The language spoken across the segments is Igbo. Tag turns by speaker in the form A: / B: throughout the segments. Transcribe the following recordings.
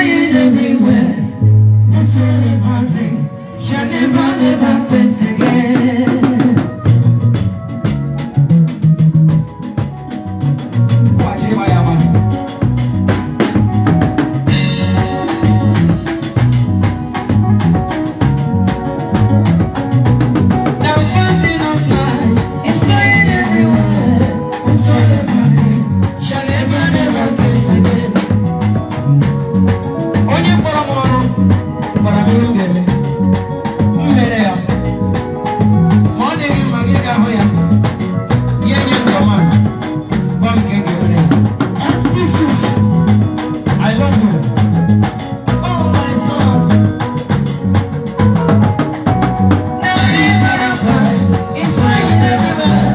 A: flying everywhere. Whosoever drink shall never, never thirst again. The fountain of life is flowing everywhere. Whosoever drink shall never, never thirst again. Onye kpọrọ m ọrụ gwara m ihe m ga-eme. M mere ya. Ma ọ dịghị mma gị ga-ahụ ya. Ya nye m command. Gwa m ka ị ga-emere ya.
B: And this is,
A: I love you.
B: Oh my son.
A: The river of life is flowing everywhere.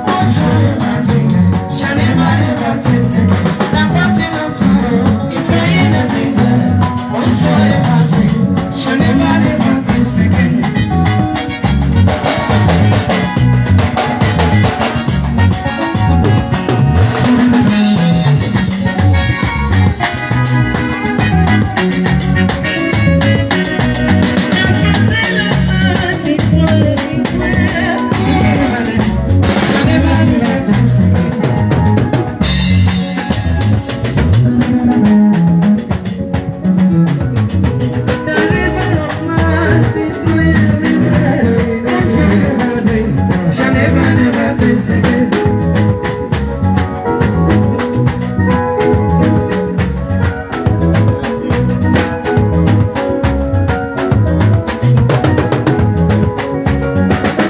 A: Whosoever drink shall never, never thirst again. The fountain of life is flowing everywhere. Whosoever drink shall never, never thirst again. The fountain of life is flowing everywhere. Whosoever drink shall never, never thirst again. The river of life is flowing everywhere. Whosoever drink shall never, never thirst again.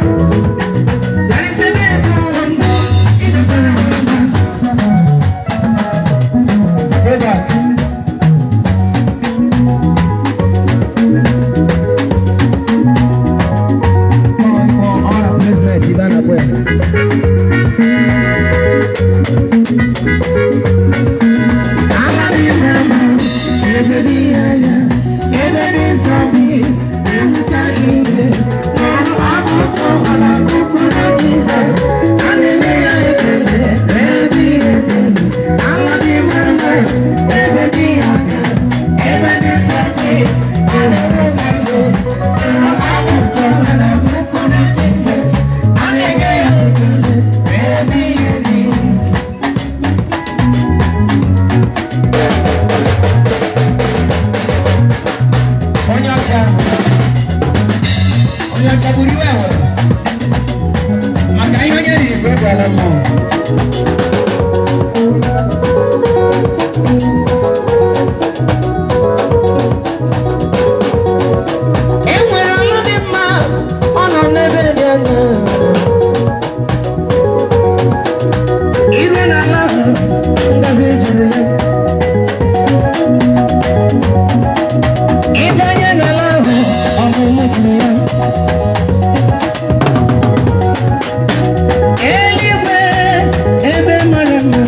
A: There is a miracle in the land. Go back. Onye ọcha, onye ọcha buru iwe ewe maka ihe onye riri bụ egwala mmụọ. E nwere ọlụ dị mma, ọ nọ n'ebe dị anya. Iru n'ala ahụ, ngazi juru ya. Ịbanye n'ala ahụ, ọmụmụ juru ya. Eluigwe ebe mara mma.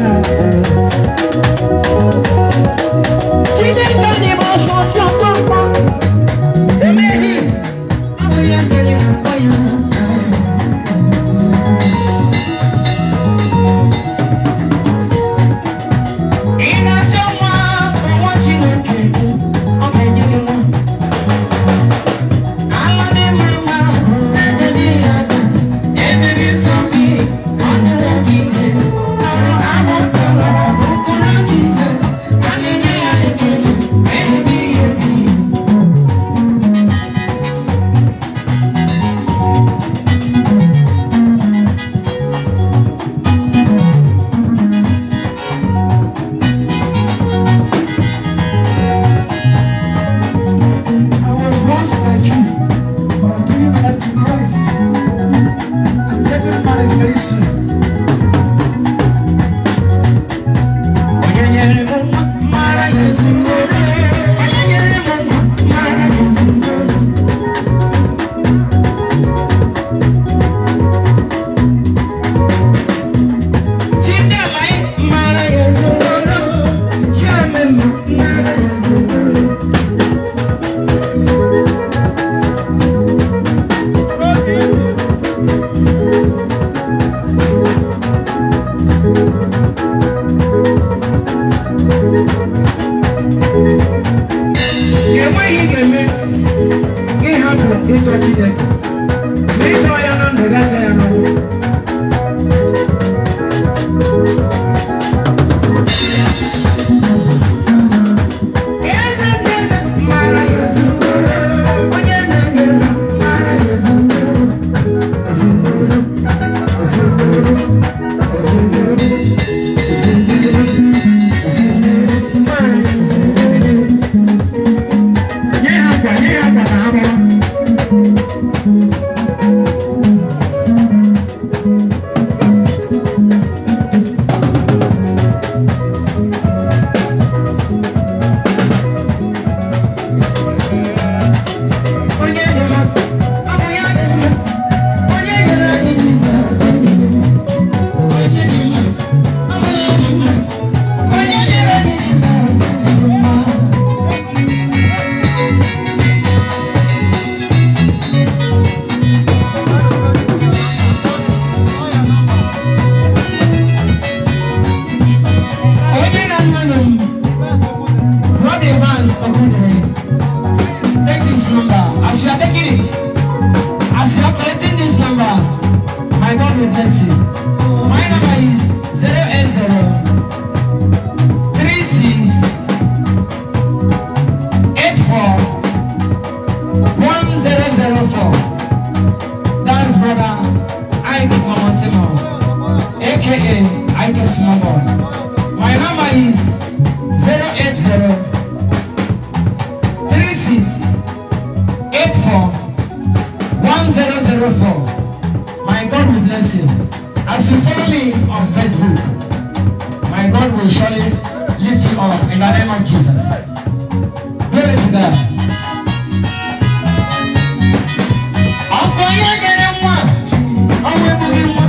A: na-anụ m, Roddy Vance Ogundere, take this number. As you are taking it, as you are collecting this number, my God will bless you. My number is 080 36 84 1004. That's brother Ike Mamotimo, aka Ike Small Boy. My number is 080 36 84 1004. My God will bless you. As you follow me on Facebook, my God will surely lift you up in the name of Jesus. Glory to God. Ọ bụ onye nyere nwa, ọnwụ egbughị nwa,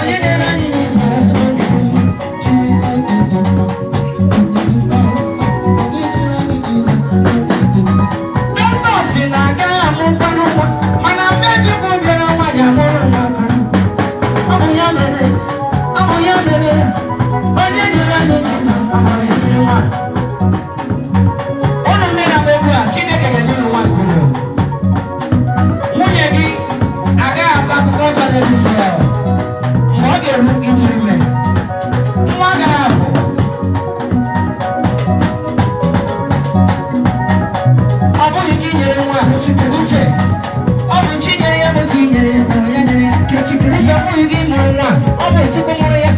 A: onye nyere anyị n'ịzụ, onye dị mma.
B: Chineke dị mma, onye nyere anyị Jizọs, onye dị mma.
A: Dọkịta si na agaghị amụ mkpanụ nwa, mana mgbe Chukwu bịara nwaanyị amụrụ nwa akara. Ọ bụ ya mere, ọ bụ ya mere, onye nyere anyị Jizọs amara ejiri nwa. Ụnụ ndị na-agba egwu a, Chineke ga-enye unu nwa nke unu. Nwunye gị agaghị akọ akụkọ ọjọọ n'elu ya mgbe ọ ga-eru ịtụrụ ime. Nwa agaghị apụ. Ọ bụghị gị nyere nwa a, uche. Ọ bụ chi nyere ya, bụ chi nyere ya, bụ ya nyere ya. Uche, ọ bụghị gị mụrụ nwa, ọ bụ Chukwu mụrụ ya.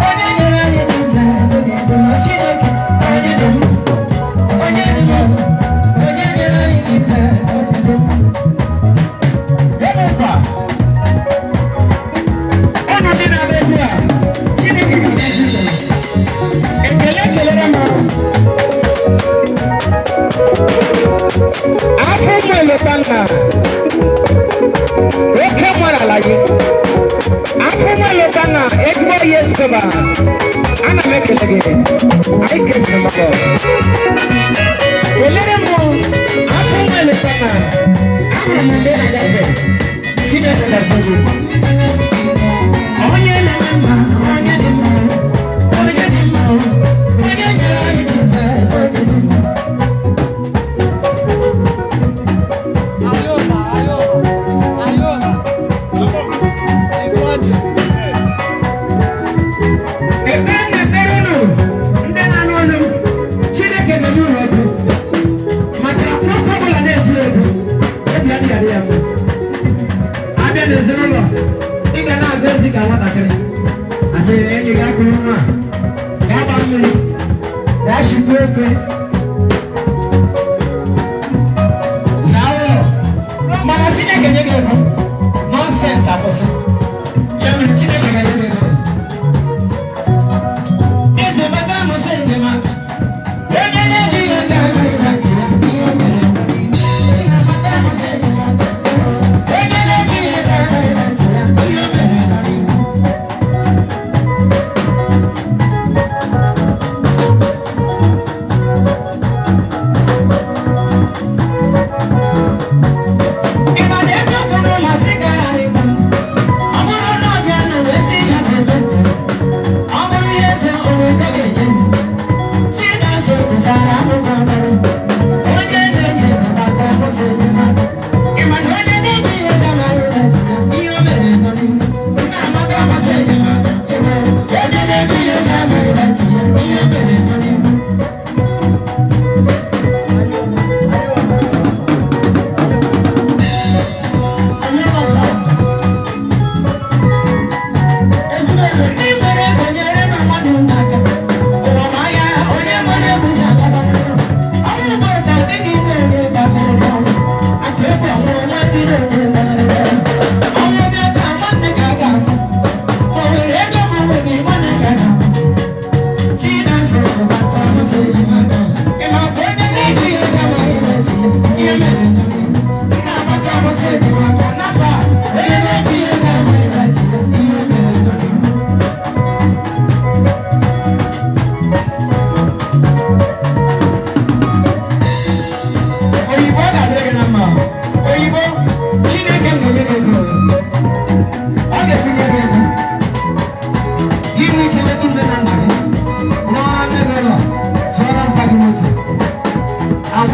A: Onye nyere anyị Jizọs, onye dị mma, Chineke, onye dị mma, onye dị mma, onye nyere anyị Jizọs, onye dị mma. Ebe ụnụ ndị na-agba egwu a, Chineke ga-agọzi unu. Ekele kelere m afọ ụmụ eleta nna oke nwere ala gị, afọ ụmụ eleta nna, ezigbo ihe soba, ana m ekele gị. Anyị kesịrị maka kelere m afọ ụmụ eleta nna. Ahụrụ m mgbe ị na-agafe. Chineke gọzie gị. Onye na-eme mma, onye dị mma, onye dị mma, onye nyere anyị Jizọs, onye dị mma.
C: Ayoma, Ayoma, Ayoma. He's watching.
A: Ekpere na-ekpere unu ndị na-anụ olu m, Chineke ga-enye unu ego, maka nwoke ọbụla na-ejiri ego, obi adịghị adị ya mma. Abịa n'ezinụlọ, ị ga na-agụ ozi ka nwatakịrị asịrị na enyi gị akụrụ nwa, gaa gbaa mmiri, gaa shikwa ofe, zaa ụlọ. Mana Chineke nye gị ego, nonsense akwụsị. Ya mere Chineke ga-enye gị ego. Eze bata mụsị enyemaka. Onye na-ejighị ego amaghị na ntị ya, ihe o mere eze bata mụsị enyemaka. Onye na-ejighị ego amaghị na ntị ya, ihe o mere nọ n'ihu. Ị ma na ebe ọ bụ n'ụlọ sị gara ịgba m. Ọ bụrụ na ọ bịa na wee sị ya ga-eme, ọ bụrụ ihe ego onwe ego ga-enye m. Chinonso kwusara akwụkwọ ọbara. Onye na-enye enyemaka kwụsị enyemaka. Ị ma na onye na-ejighị ego amaghị na ntị ya, ihe o mere nọ n'ihu. Nna amaka kwụsị enyemaka. Onye na-ejighị ego amaghị na ntị ya, ihe o mere nọ n'ihu.
C: Ayoma, Ayoma.
B: Ayoma sound. Ezigbo
A: Ndị nwere ego nyere na mmadụ n'aka. Ụwa ma ya, onye nwere egwu si alaba n'ụlọ.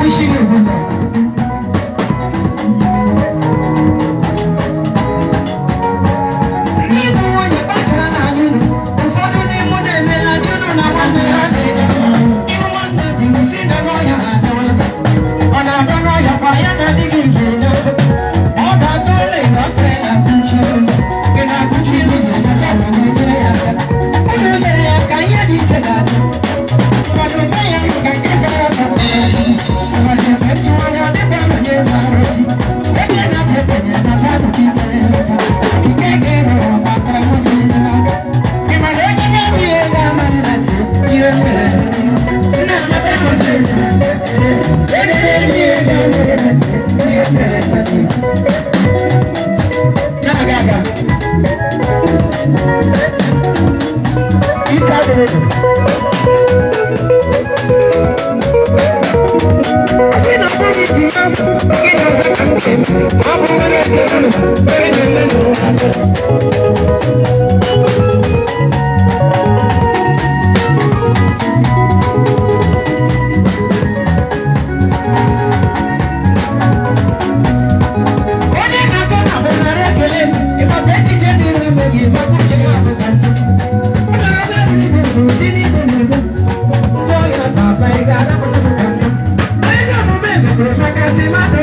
A: Isi ga-egbu. Ndị bụ nwunye kpachara n'anya unu. Ụfọdụ n'ime unu emeela di unu na nwanne ha na-ede. Ịhụ nwanne di gị si na n'ọhịa na-abịawala. Ọ na-abịa n'ọhịa kwa ya na di gị ga-enye ofe. Ọ ga-atụ ụlọ ịlọ ọkụ na-akụchi ụzọ. Gị na-akụchi ụzọ chacha ma na-enyere ya aka. Unu nyere ya aka, ihe dị iche ga-adị. Ụfọdụ mee ya ka nke fere ọkụ fere ọkụ. Ụfọdụ eme ntụgharị, ọ dịkwa na nye arụsị. Onye na-ekenye na Baịbụl ikpere leta. Nke ga-eru gbakọrọ nwụsị n'aka. Ị ma na onye na-ejighị ego amaghị na ntị ihe mere. Nna amata nwụsị. Onye na-ejighị ego amaghị na ntị ihe mere. Na-aga aga.
C: Ike adịrị.
A: Asị na ọ bụghị ji ya, gị na-aza ka m ga-eme. Ma ọ bụrụ na eke unu, onye na-eme n'ụwa. Onye na-akọ na bụ nara ekele m, ịmaka echiche dị n'ime gị, maka uche ya bụ ka mma. Ọ na-abịa n'igwe bụ si n'igwe na-eme. Ndị ọhịa papa, ị ga-arapụta m ka mma. Ezi omume mepere maka sị mmadụ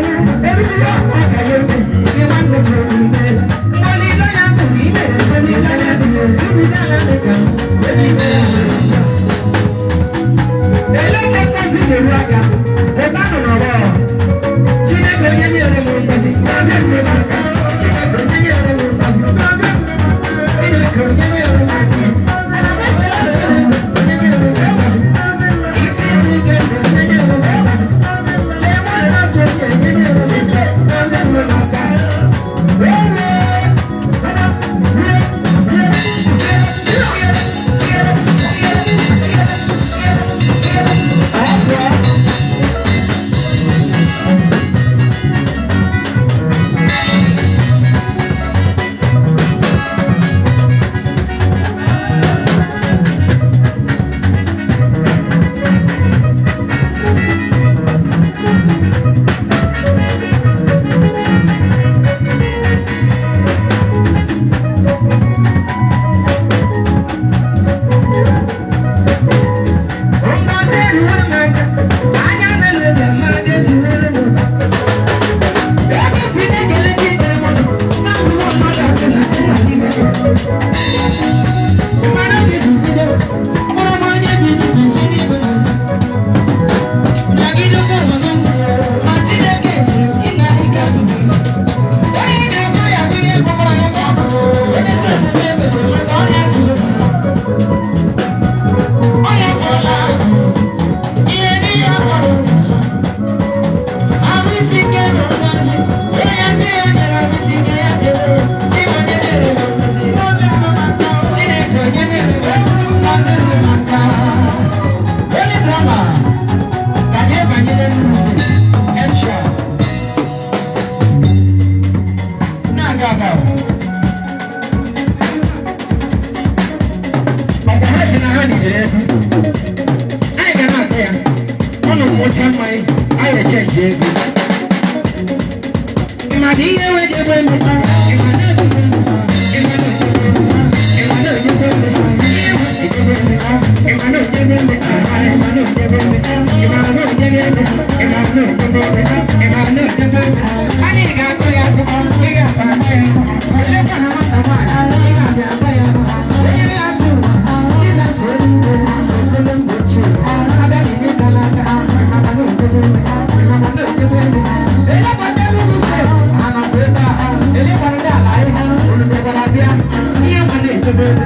A: eriri ya aka ya eme ihe nwanne m emeela. Mgbe olileanya ndụ ka i mere, mgbe olileanya dị n'ezi ala dị ka m, ebe i mere mere. Elee ka ngozi na-eru aka? Ebe a nọ n'ọgbọ. Chineke onye nyere m ngozi, ngozi m aka. Chineke onye nyere m ngozi, ngozi m aka. Chineke onye nyere m ngozi. Ana m ekele Chineke onye nyere m ngozi. Isi ike onye nyere m ngozi. Lee nwanne otu onye onye nyere m ngozi m aka. Wee ree, mana, ree, ree, ree, ree, ree, ree, ree, ree. Ọ Ngozi eruwe m aka, anya na-elele mmadụ eziwere m ụba. Ebe si na-ekele chi ikpere m, na mmụọ mmadụ asị na nna n'ime ya. Mmadụ dị bido, ọ bụrụ na onye bi n'igwe si n'igwe n'ọzọ. Nagide ụgwọ ọzọ, ma Chineke sịrị gị na ike agụgụ. Onye ga-agba ya bụ ihe gwọkwara ya ka ọ bụ. Onye ezi omume mebiri maka ọrịa zuru. Ọrịa fọla. Ihe niile fọrọ. Ahụ isi ike bụ ngozi. Onye ezi ya nyere ahụ isi ike ya debe. Chi onye nyere m ngozi. Chineke onye nyere m ngozi m aka. Onye drama, ka anyị banye n'Enugu Steeti, Emsha.
C: Na-aga aga. Ọkwa ha si na ha nidere ego. Anyị ga na-akụ ya. Ọ nọ nwụcha mmanya, anyị echenji ego. Ị ma na ihe enweghị ebe ndụ? Ị ma na ejikwa ndụ? Ị ma na ejikwa ndụ? Ị ma na ejikwa ndụ? Ihe enweghị ejikwa ndụ? Ị ma na ejikwa ndụ? Ị ma na ejikwa ndụ? Ị ma na ejikwa ndụ? Ị ma na ejikwa ndụ? Ị ma na ejikwa ndụ?
A: Anyị ga-akụ ya akụkọ, ị ga-akpa akpa ya. Olekwa na nwata nwaanyị, ị ga-abịa akpa ya. Onye na-achị ụwa, Jizọs eluigwe, okolo mgbochi. Agaghị ịga n'aka, maka na ojebe eme, maka na ojebe eme. Elekwa ndị Enugu Steeti, ha nọkwa ebe a. Elekwa ndị ala ihe, unu bịakwara bịa. Ihe ma na-ejebe eme.